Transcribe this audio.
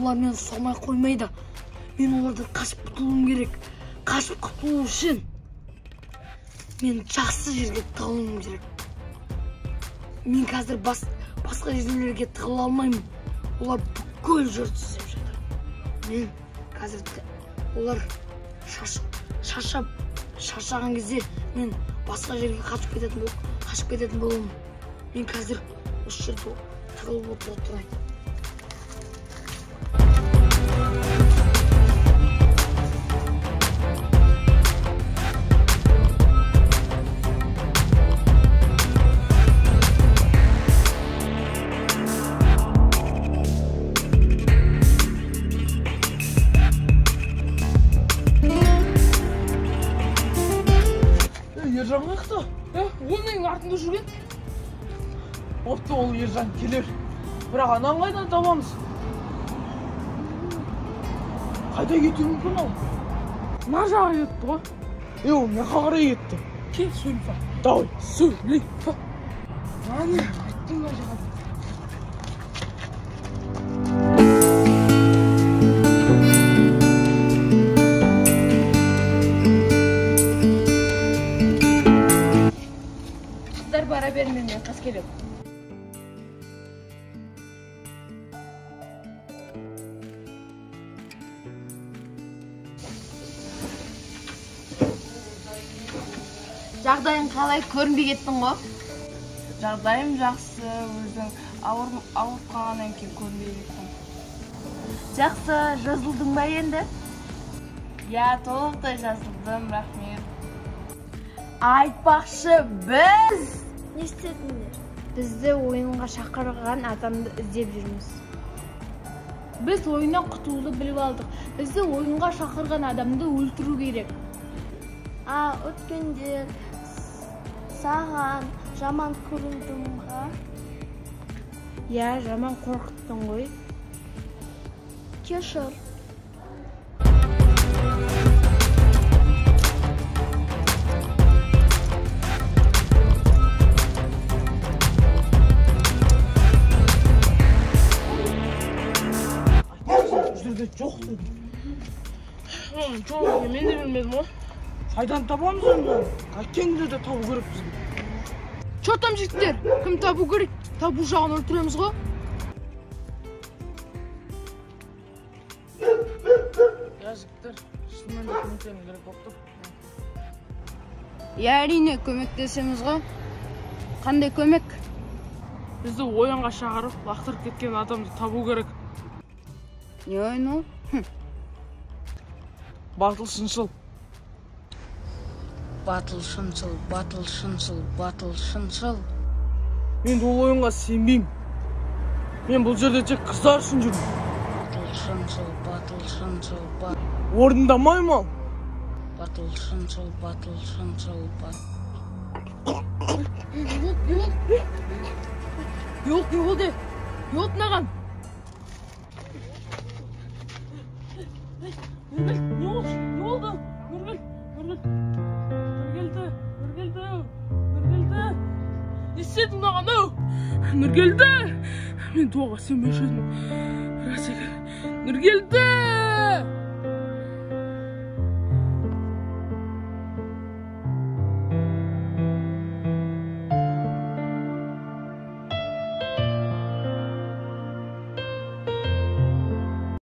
Олар мені соқмай қоймайды. Мен олардан қашып құтылуым керек. Қашып құтылу үшін мен жақсы жерге тығылуым керек. Мен қазір басқа жерлерге тығыла алмаймын. Олар бүкіл жерді іздеп жатыр. Мен қазір олар шаршаған кезде мен басқа жерге қашып кететін боламын. Мен қазір осы жерде тығылып отыра тұрайын. Ержан қаяқта? Ол менің артымда жүрген. Бопты, ол Ержан келер. Бірақ ананы қайдан табамыз? Қайда кетуі мүмкін ол? Мына жаққа кетті ғой. Ол мына жаққа қарай кетті. Кел, сөйле. Давай, сөйле. Әне, айттым мына жаққа. Қыздар бара берме, мен қас келем. Жағдайың қалай, көрінбей кеттің ғой? Жағдайым жақсы, өзің ауырып қалғаннан кейін көрінбей кеттім. Жақсы, жазылдың ба енді? Иә, толықтай жазылдым, рахмет. Айтпақшы, біз не істедіңдер? Бізді ойынға шақырған адамды іздеп жүрміз. Біз ойыннан құтылуды біліп алдық. Бізді ойынға шақырған адамды өлтіру керек. А, өткенде саған жаман көріндім ба? Иә, жаман қорқыттың ғой. Кешір. Жерде жоқ дедім. Жоқ, мен де білмедім ғой. Қайдан табамыз енді? Әкеңді де табу керек бізге. Че там, жігіттер? Кім табу керек? Табу жағын өлтіреміз ғой. Я, жігіттер, шынымен де көмектерің керек болып тұр. Иә, әрине, көмектесеміз ғой. Қандай көмек? Бізді ойынға шақырып, лақтырып кеткен адамды табу керек. Не ойын ол? Батыл шыншыл. Батыл шыншыл, батыл шыншыл, батыл шыншыл. Мен ол ойынға сенбеймін. Мен бұл жерде тек қыздар үшін жүрмін. Батыл шыншыл, батыл шыншыл, Орындамаймын ал. Батыл шыншыл, батыл шыншыл, Жоқ, не болды? Не болды мынаған? Нұргүл, не болды? Не болды? Нұргүл, Нұргүл. Нұргелді, Нұргелді, Нұргелді. Не істедің маған, ау? Нұргелді! Мен дуаға сенбеуші едім. Рас екен. Нұргелді!